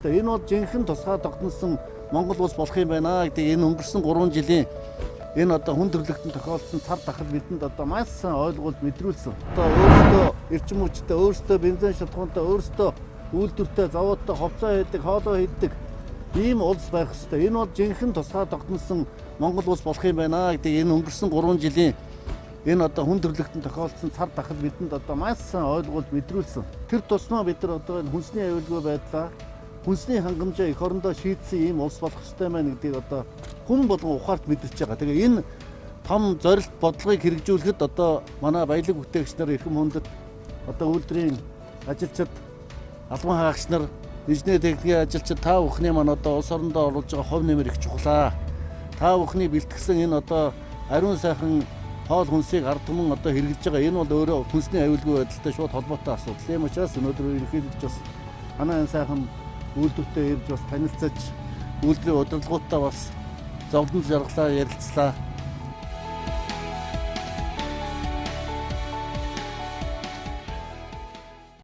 Энэ бол жинхэнэ тусгай тогтносон Монгол улс болох юм байна гэдэг энэ өнгөрсөн 3 жилийн энэ одоо хүн төрөлхтөнд тохиолдсон цар тахал бидэнд одоо маш сайн ойлгуулж мэдрүүлсэн. Одоо өөрсдөө эрчим хүчтэй, өөрсдөө бензин шатхуунтай, өөрсдөө үйлдвэртэй, заводтой, хувцас хийдэг, хоолой хийдэг ийм улс байх ёстой. Энэ бол жинхэнэ тусгай тогтносон Монгол улс болох юм байна гэдэг энэ өнгөрсөн 3 жилийн энэ одоо хүн төрөлхтөнд тохиолдсон цар тахал бидэнд одоо маш сайн ойлгуулж мэдрүүлсэн. Тэр тусмаа бид нар одоо энэ хүнсний аюулгүй байдлаа, хүнсний хангамжаа эх орондоо шийдсэн ийм улс болох ёстой байна гэдгийг одоо хүн болгон ухаарт мэдэрч байгаа. Тэгээ энэ том зорилт бодлогыг хэрэгжүүлэхэд одоо манай баялаг бүтээгч нар, эрхэм хүндэт одоо үйлдвэрийн ажилчид, албан хаагч нар, инженер техникийн ажилчид та бүхний маань одоо улс орондоо оруулж байгаа хувь нэмэр их чухлаа. Та бүхний бэлтгэсэн энэ одоо ариун сайхан хоол хүнсийг ард түмэн одоо хэрэглэж байгаа. Энэ бол өөрөө хүнсний аюулгүй байдалтай шууд холбоотой асуудал. Тийм учраас өнөөдөр ерөнхийлөгч бас манай энэ сайхан үйлдвэртээ ирж бас танилцаж, үйлдвэрийн удирдлагуудтай бас зовлон жаргалаа ярилцлаа.